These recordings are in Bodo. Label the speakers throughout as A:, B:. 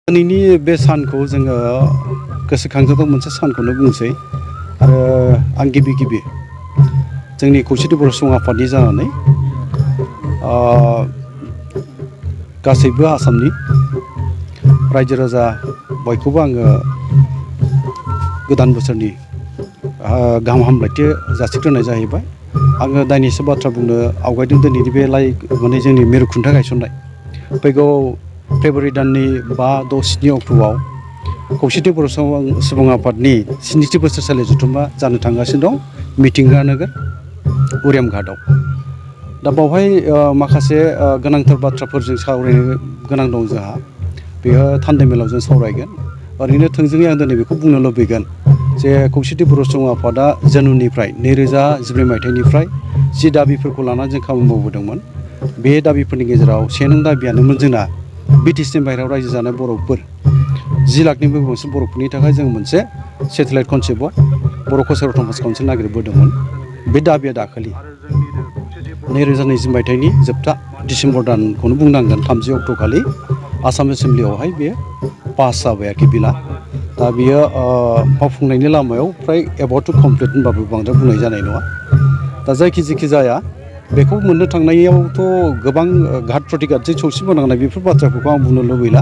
A: दिनैनि बे सानखौ जोङो गोसोखांजाथाव मोनसे सानखौनो बुंसै आरो आं गिबि जोंनि खौसेथि बर' सुबुं आफादनि जानानै गासैबो आसामनि रायजो राजा बयखौबो आङो गोदान बोसोरनि गाहाम हामलायथि जासिग्रोनाय जाहैबाय। आङो दायनैसो बाथ्रा बुंनो आवगायदों। दिनैनि बे माने जोंनि मिरु खुंथा गायसननाय फैगौ फेब्रुवारि दाननि 5, 6, 7 अक्ट'आव खौसेथि बर' सुबुं आफादनि 70थि बोसोरसालि जथुम्मा जानो थांगासिनो दं मिथिंगा नोगोर उरियाम घाटआव। दा बावहाय माखासे गोनांथार बाथ्राफोरजों सावरायनो गोनां दं जोंहा। बेयो थान्दै मेलाव जों सावरायगोन। ओरैनो थोंजोङै आं दिनै बेखौ बुंनो लुबैगोन जे खौसेथि बर' सुबुं आफादा जोनोमनिफ्राय 2014 मायथाइनिफ्राय जि दाबिफोरखौ लानानै जों खामानि मावबोदोंमोन। बे दाबिफोरनि गेजेराव से नं दाबियानोमोन जोंना BTCनि बाहेरायाव रायजो जानाय बर'फोर 10 लाखनिबो बांसिन बर'फोरनि थाखाय जों मोनसे सेटेलाइट कनसेप्टआव बर' कालचारेल अट'नमास काउन्सिल नागिरबोदोंमोन। बे दाबिया दाखालि 2020 मायथाइनि जोबथा डिसेम्बर दानखौनो बुंनांगोन 30 अक्ट' खालि आसाम एसेम्ब्लियावहाय बेयो पास जाबाय आरोखि बिला। दा बियो मावफुंनायनि लामायाव फ्राय एबाउट टु कमप्लिट होनबाबो बांद्राय बुंनाय जानाय नङा। दा जायखि जाया बेखौ मोननो थांनायावथ' गोबां घाट प्रतिघातजों सौसिबोनांनाय बेफोर बाथ्राफोरखौ आं बुंनो लुबैला।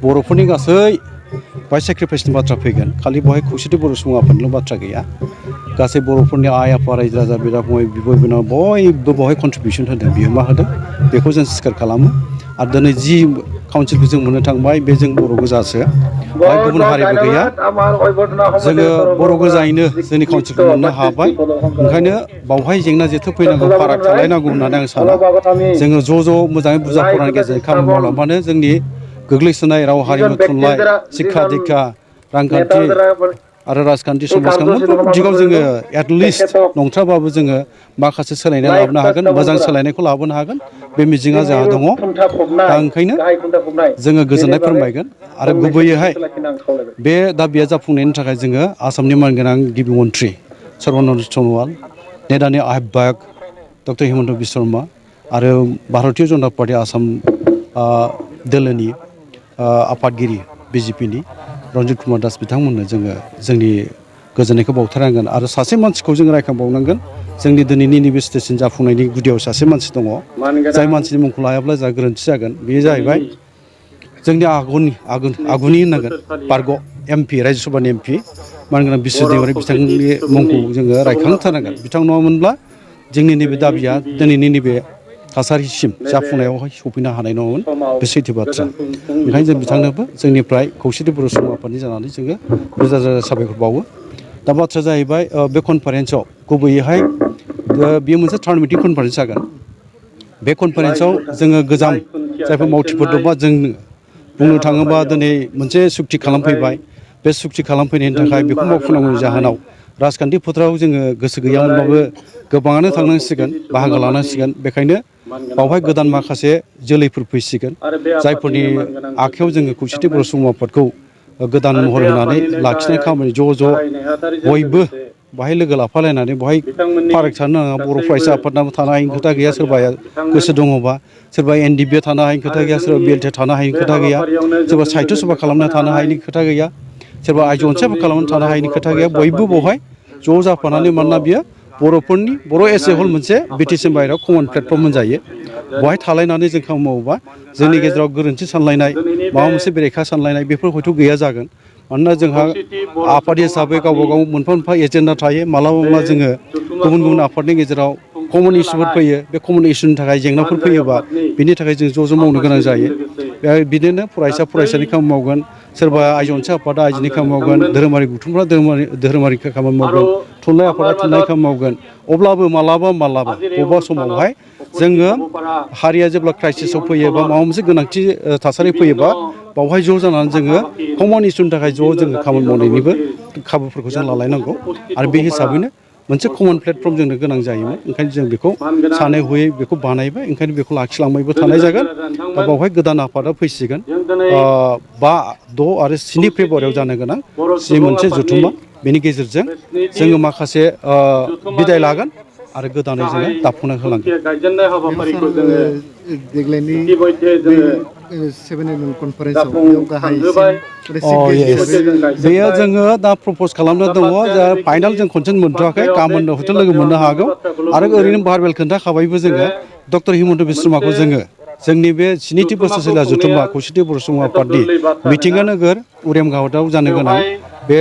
A: बर'फोरनि गासै बाहाय सेक्रिफाइसनि बाथ्रा फैगोन। खालि बेवहाय खौसेथि बर' सुबुं आफादनिल' बाथ्रा गैया। गासै बर'फोरनि आइ आफा रायजो राजा बिदा फंबाय बिब' बिनानाव बयबो बेवहाय कन्ट्रिबिउसन होदों, बिहोमा होदों। बेखौ जों स्वीकार खालामो। आरो दिनै जि काउन्सिलखौ जों मोननो थांबाय बे जों बर' गोजासो, बेवहाय गुबुन हारिबो गैया। जोङो बर' गोजायैनो जोंनि काउन्सिलखौ मोननो हाबाय। ओंखायनो बावहाय जेंना जेथो फैनांगौ फाराग थालायनांगौ होननानै आं साना। जोङो ज' मोजाङै बुरजा फरानि गेजेरजों खामानि मावलांबानो जोंनि गोग्लैसोनाय राव हारिमु थुनलाइ शिक्षा दिक्षा रांखान्थि आरो राजखान्थि समाजखान्थि मोनफ्रोम दिगाव जोङो एटलिस्ट नंथ्राबाबो जोङो माखासे सोलायनाय लाबोनो हागोन, मोजां सोलायनायखौ लाबोनो हागोन। बे मिजिंआ जोंहा दङ। दा ओंखायनो जोङो गोजोननाय फोरमायगोन आरो गुबैयैहाय बे दाबिया जाफुंनायनि थाखाय जोङो आसामनि मानगोनां गिबि मन्थ्रि सर्बानन्द सन'वाल, नेडानि आह्बायक डक्टर हिमन्त बिश्व शर्मा आरो भारतीय जनता पार्टी आसाम दोलोनि आफादगिरि BJPनि रन्जित कुमार दास बिथांमोननो जोङो जोंनि गोजोननायखौ बावथारनांगोन। आरो सासे मानसिखौ जों रायखांबावनांगोन। जोंनि दिनैनि नैबे स्टेसन जाफुंनायनि गुदियाव सासे मानसि दङ, जाय मानसिनि मुंखौ लायाब्ला जोंहा गोरोन्थि जागोन। बेयो जाहैबाय जोंनि आगुनि होननांगोन बारग' MP रायजो सभानि MP मानगोनां बिस्व दैमारि बिथांनि मुंखौ जोङो रायखांथारनांगोन। बिथां नङामोनब्ला जोंनि नैबे दाबिया दिनैनि नैबे थासारिसिम जाफुंनायावहाय सफैनो हानाय नङामोन। बे सैथो बाथ्रा। ओंखायनो जों बिथांनोबो जोंनिफ्राय खौसेथि बर' सुबुं आफादनि जानानै जोङो रोजा रोजा साबायखर बावो। दा बाथ्राया जाहैबाय बे कनफारेन्सआव गुबैयैहाय बेयो मोनसे टार्म मिटिं कनफारेन्स जागोन। बे कनफारेन्सआव जोङो गोजाम जायफोर मावथिफोर दंबा जों बुंनो थाङोबा दिनै मोनसे सुक्ति खालामफैबाय। बे सुक्ति खालामफैनायनि थाखाय बेखौ मावफुंनांगौनि जाहोनाव राजखान्थि फोथाराव जोङो गोसो गैयामोनबाबो गोबाङानो थांनांसिगोन, बाहागो लानांसिगोन। बेखायनो बावहाय गोदान माखासे जोलैफोर फैसिगोन, जायफोरनि आखायाव जोङो खौसेथि बर' सुबुं आफादखौ गोदान महर होनानै लाखिनाय खामानि ज' बयबो बाहाय लोगो लाफालायनानै बहाय फाराग थानो नाङा। बर' फरायसा आफादनाबो थानो हायिनि खोथा गैया। सोरबाया गोसो दङबा सोरबा NDP थानो हायिनि खोथा गैया, सोरबा BLT थानो हायिनि खोथा गैया, सोरबा साहित्य सभा खालामना थानो हायिनि खोथा गैया, सोरबा आइजो अनसायफोर खालामनानै थानो हायिनि खोथा गैया। बयबो बेवहाय ज' जाफानानै मानोना बियो बर'फोरनि बर' एस ए हल मोनसे BTCनि बाहेरायाव कमन प्लेटफर्म होनजायो। बेवहाय थालायनानै जों खामानि मावोबा जोंनि गेजेराव गोरोन्थि सानलायनाय माबा मोनसे बेरेखा सानलायनाय बेफोर हयथ' गैया जागोन। मानोना जोंहा आफाद हिसाबै गावबा गाव मोनफा एजेन्डा थायो। मालाबा जोङो गुबुन आफादनि गेजेराव कमन इसुफोर फैयो। बे कमन इसुनि थाखाय जेंनाफोर फैयोबा बिनि थाखाय जों ज' मावनो गोनां जायो। बिदिनो फरायसानि खामानि मावगोन, सोरबा आइजो अनसाय आफादा आइजोनि खामानि मावगोन, धोरोमारि गौथुमफ्रा धोरोमारि खामानि मावगोन, थुनलाइ आफादा थुनलाइ खामानि मावगोन। अब्लाबो मालाबा बबेबा समावहाय जोङो हारिया जेब्ला क्राइसिसाव फैयो बा माबा मोनसे गोनांथि थासारि फैयोबा बावहाय ज' जानानै जोङो कमन इसुनि थाखाय जोङो खामानि मावनायनिबो खाबुफोरखौ जों लालायनांगौ। आरो बे हिसाबैनो मोनसे कमन प्लेटफर्म जोंनो गोनां जायोमोन। ओंखायनो जों बेखौ सानै हयै बेखौ बानायबाय। ओंखायनो बेखौ लाखिलांबायबो थानाय जागोन। दा बावहाय गोदान आफादा फैसिगोन। 5, 6 आरो 7 फेब्रुवारियाव जानो गोनां जि मोनसे जथुम्मा, बेनि गेजेरजों जोङो माखासे बिदाय लागोन आरो गोदानै जोङो दाफुंना होलांगोन।
B: गायजेननाय हाबाफारिखौ जोङो
C: देग्लायनि
B: इतिमध्य जोङो
C: 7 कनफारेन्सआव बेयाव गाहायसिन
A: बेयो जोङो दा प्रप'ज खालामना दङ जा फाइनाल जों कनसेन्ट मोनथ'वाखै गाबोन हयथ' लोगो मोननो हागौ आरो ओरैनो भारबेल खोन्थाखाबायबो जोङो डक्टर हिमन्त बिश्व शर्माखौ जोङो जोंनि बे 9थि बोसोरसेला जथुम्मा खौसेथि बर' सुबुं आफादनि मिथिंगा नोगोर उरियामगावआव जानो गोनां बे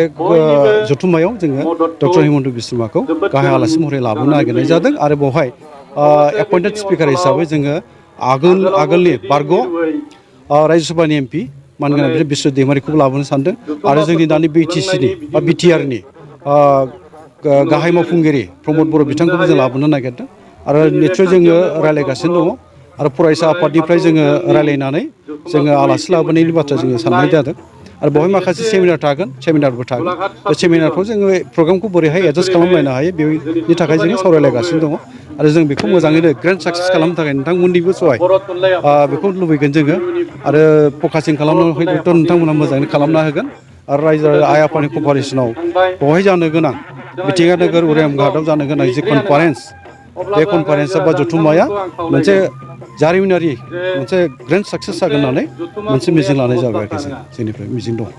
A: जथुम्मायाव जोङो डक्टर हिमन्त बिश्व शर्माखौ गाहाय आलासि महरै लाबोनो नागिरनाय जादों आरो बेवहाय एपइन्टेड स्पिकार हिसाबै जोङो आगोलनि बारग' रायजो सभानि MP मानगोनां बिश्व दैमारिखौबो लाबोनो सानदों आरो जोंनि दानि BTCनि बा BTRनि गाहाय मावफुंगिरि प्रमद बर' बिथांखौबो जों लाबोनो नागिरदों आरो निस्सय जोङो रायज्लायगासिनो दङ आरो फरायसा आफादनिफ्राय जोङो रायज्लायनानै जोङो आलासि लाबोनायनि बाथ्रा जोङो साननाय जादों आरो बेवहाय माखासे सेमिनारबो थागोन बे सेमिनारफ्राव जोङो प्रग्रामखौ बोरैहाय एडजास्ट खालामलायनो हायो बेनि थाखाय जोङो सावरायलायगासिनो दङ आरो जों बेखौ मोजाङैनो ग्रेन्ड साक्सेस खालामनो थाखाय नोंथांमोननिबो सहाय बेखौ लुबैगोन जोङो आरो फकासिं खालामनो हयथ' नोंथांमोना मोजाङैनो खालामना होगोन आरो रायजो आइ आफानि कभारेसनाव बेवहाय जानो गोनां मिथिंगा नोगोर उरियामघाटआव जानो गोनां जि कनफारेन्स बे कनफारेन्सआ बा जथुम्माया मोनसे जारिमिनारि मोनसे ग्रेन्ड साक्सेस जागोन होननानै मोनसे मिजिं लानाय जाबाय आरोखि जोंनिफ्राय मिजिं दं।